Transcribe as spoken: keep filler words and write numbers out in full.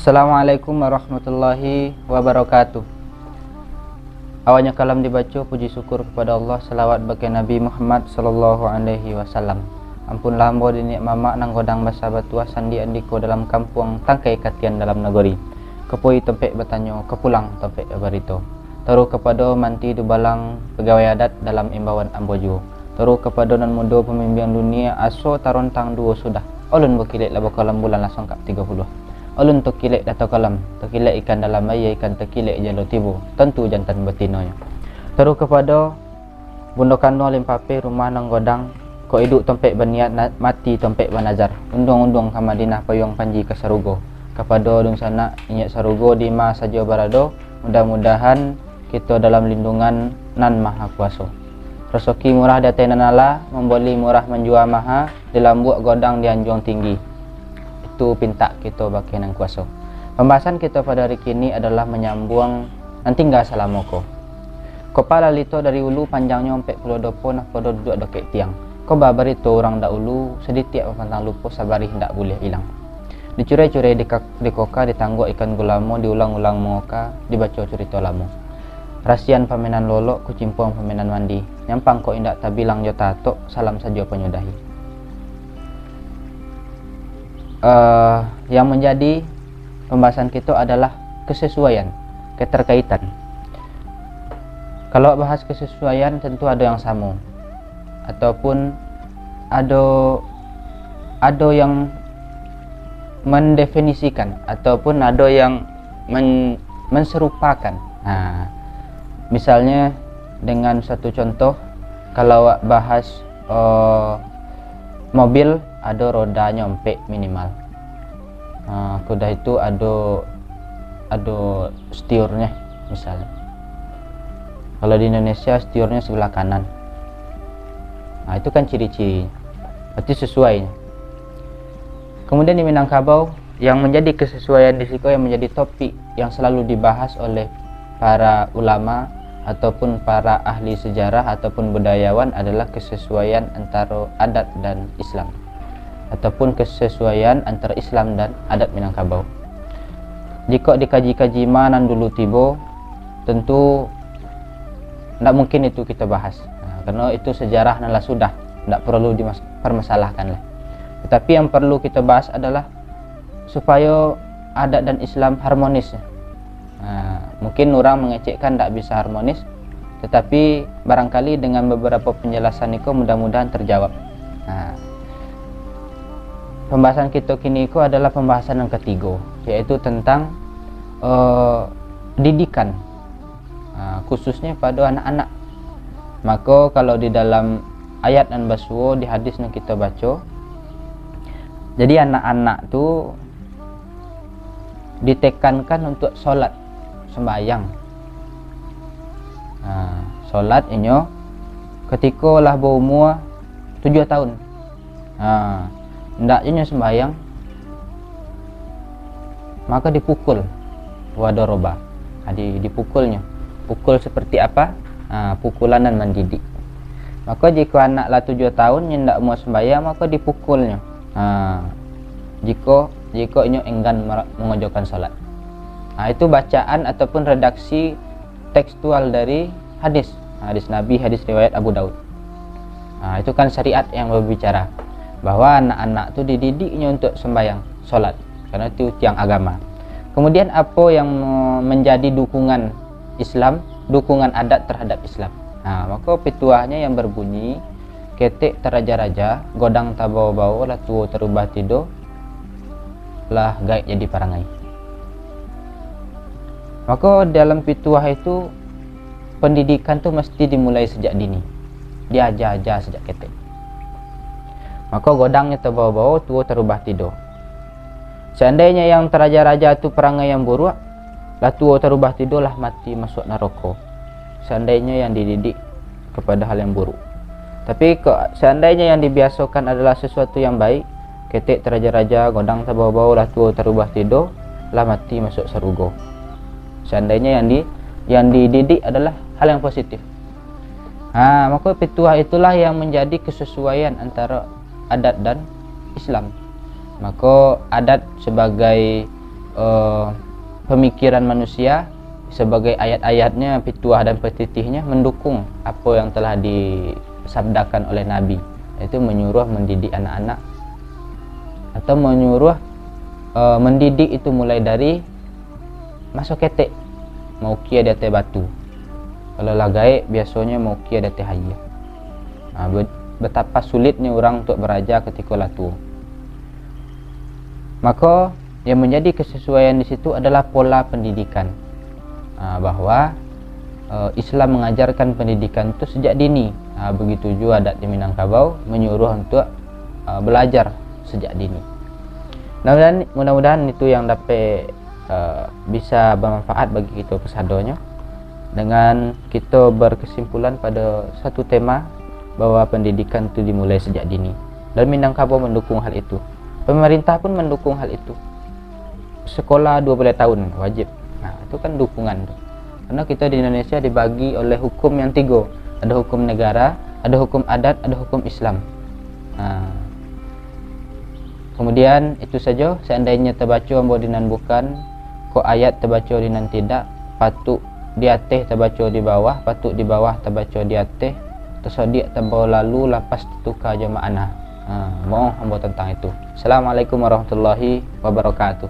Assalamualaikum warahmatullahi wabarakatuh. Awalnyo kalam dibaco, puji syukur kepada Allah, salawat bagi Nabi Muhammad sallallahu alaihi wasallam. Ampunlah ambo diniak mamak nan godang basa batuah, sandi andiko dalam kampuang, tangkai katian dalam nagori. Kapoi tampek batanyo, kapulang tampek babarito. Taruh kapado manti dubalang pagawai adat dalam imbauan ambo juo. Taruh kapado nan mudo pambimbiang dunia, aso tarontang duo sudah. Alun bakilek lah bakalam bulan lah songkap tigo puluah. Alun takilek lah takalam, takilek ikan dalam aia, ikan takilek jalo tibo, tantu jantan batinonyo. Taruh kapado bundo kanduang limpapeh rumah nan godang, kok iduik tompek baniat, na-, mati tompek banazar. Unduang-unduang ka Madinah, payuang panji ka sarugo. Kapado dunsanak inyiak sarugo, dima sajo barado, mudah-mudahan kito dalam lindungan Nan Maha Kuaso. Rasoki murah di ateh nan ala, mambali murah manjua maha, di lambuak godang di anjuang tinggi. Itu pintak kito bagi Nan Kuaso. Pambahasan kito pado ari kini adalah manyambuang nan tingga salamo ko. Kopa lalito dari ulu, panjangnyo ampek puluah dopo, nahkodo duduak dakek tiang. Ko babarito urang dahulu, saditiak pampantang lupo, sabarih indak buliah ilang. Dicurai-curai, dika-, dikoka, ditangguak ikan gulamo, diulang-ulang mangoka, dibaco curito lamo. Rasian pamainan lolok, kucimpuang pamainan mandi. Nyampang kok indak tabilang jo taatok, salam sajo panyudahi. Eh, yang manjadi pambahasan kito adalah kesesuaian, keterkaitan. Kalau bahas kesesuaian, tentu ado yang samo, ataupun ado, ado yang mendefinisikan, ataupun ado yang men-, menserupakan. Nah, misalnya dengan satu contoh, kalau awak bahas, eh, mobil, ado rodanyo ampek minimal. Ah, sudah itu ado, ado setiornya, misalnya. Kalau di Indonesia, setiornya sebelah kanan. Nah, itu kan ciri-ciri. Berarti sesuai. Kemudian di Minangkabau, yang menjadi kesesuaian di siko, yang menjadi topik yang selalu dibahas oleh para ulama ataupun para ahli sejarah ataupun budayawan adalah kesesuaian antara adat dan Islam, ataupun kesesuaian antara Islam dan adat Minangkabau. Jikok dikaji-kaji ma nan dulu tibo, tentu ndak mungkin itu kita bahas. Nah, karena itu sejarah nan lah sudah, ndak perlu dipermasalahkan lah. Tetapi yang perlu kita bahas adalah supayo adat dan Islam harmonis. Nah, mungkin urang mangecekkan ndak bisa harmonis, tetapi barangkali dengan beberapa penjelasan iko mudah-mudahan terjawab. Nah, pembahasan kito kini iko adalah pembahasan yang ketigo, yaitu tentang, eh, didikan, ah, khususnya pada anak-anak. Maka kalau di dalam ayat nan basuo, di hadis nan kita baco, jadi anak-anak tu ditekankan untuk sholat, sembahyang. Nah, sholat inyo ketika lah berumur tujuh tahun. Nah, ndak inyo sembahyang, maka dipukul. Wadoroba. Nah, di-, dipukulnyo. Pukul seperti apa? Nah, pukulan nan mandidik. Maka jika anak lah tujuh tahun, inyo ndak mau sembahyang, maka dipukulnyo. Nah, jiko, jiko inyo enggan mer-, mengerjakan salat. Nah, itu bacaan ataupun redaksi tekstual dari hadis. Hadis Nabi, hadis riwayat Abu Daud. Nah, itu kan syariat yang berbicara bahwa anak-anak tu dididiknya untuk sembahyang, salat. Karena itu tiang agama. Kemudian apa yang menjadi dukungan Islam, dukungan adat terhadap Islam? Nah, maka pituahnya yang berbunyi, ketek taraja-raja, godang tabao-bao, lah tuo tarubah tido, lah gaek jadi parangai. Maka dalam pituah itu, pendidikan tu mesti dimulai sejak dini, diaja-aja sejak ketek. Maka godangnyo tabao-bao, tuo tarubah tido. Seandainyo yang taraja-raja tu parangai yang buruak, lah tuo tarubah tido, lah mati masuak naroko. Seandainyo yang dididik kepada hal yang buruk. Tapi, ke-, seandainyo yang dibiasokan adalah sesuatu yang baik, ketek taraja-raja, godang tabao-bao, lah tuo tarubah tido, lah mati masuak sarugo. Seandainyo yang di-, yang dididik adalah hal yang positif. Ha, maka pituah itulah yang menjadi kesesuaian antara adat dan Islam. Maka adat sebagai eh, pemikiran manusia sebagai ayat-ayatnya, pituah dan petitihnyo mendukung apo yang telah disabdakan oleh Nabi, yaitu menyuruh mendidik anak-anak atau menyuruh, eh, mendidik itu mulai dari maso ketek, maukia di ateh batu. Kalau lah gaek, biasonyo maukia di ateh aia. Ha, be-, betapa sulitnyo urang untuak baraja katiko lah tuo. Mako, yang menjadi kesesuaian di situ adalah pola pendidikan. Ha, bahwa, eh, Islam mengajarkan pendidikan tu sejak dini. Ha, begitu juo adat di Minangkabau menyuruh untuak, eh, belajar sejak dini. Mudah-mudahan, mudah-mudahan itu yang dapek, eh, bisa bermanfaat bagi kito kasadonyo, dengan kito berkesimpulan pada satu tema bahwa pendidikan tu dimulai sejak dini. Dan Minangkabau mendukung hal itu. Pemerintah pun mendukung hal itu. Sekolah dua belas tahun wajib. Nah, itu kan dukungan tu. Karena kita di Indonesia dibagi oleh hukum yang tigo. Ada hukum negara, ada hukum adat, ada hukum Islam. Nah, kemudian itu sajo, seandainyo tabaco ambo di nan bukan, kok ayat tabaco di nan tidak, patuk di ateh tabaco di bawah, patuk di bawah tabaco di ateh, tasodiak tambah lalu, lapas tatuka jo makna. Ha, mohon ambo tantang itu. Assalamualaikum warahmatullahi wabarakatuh.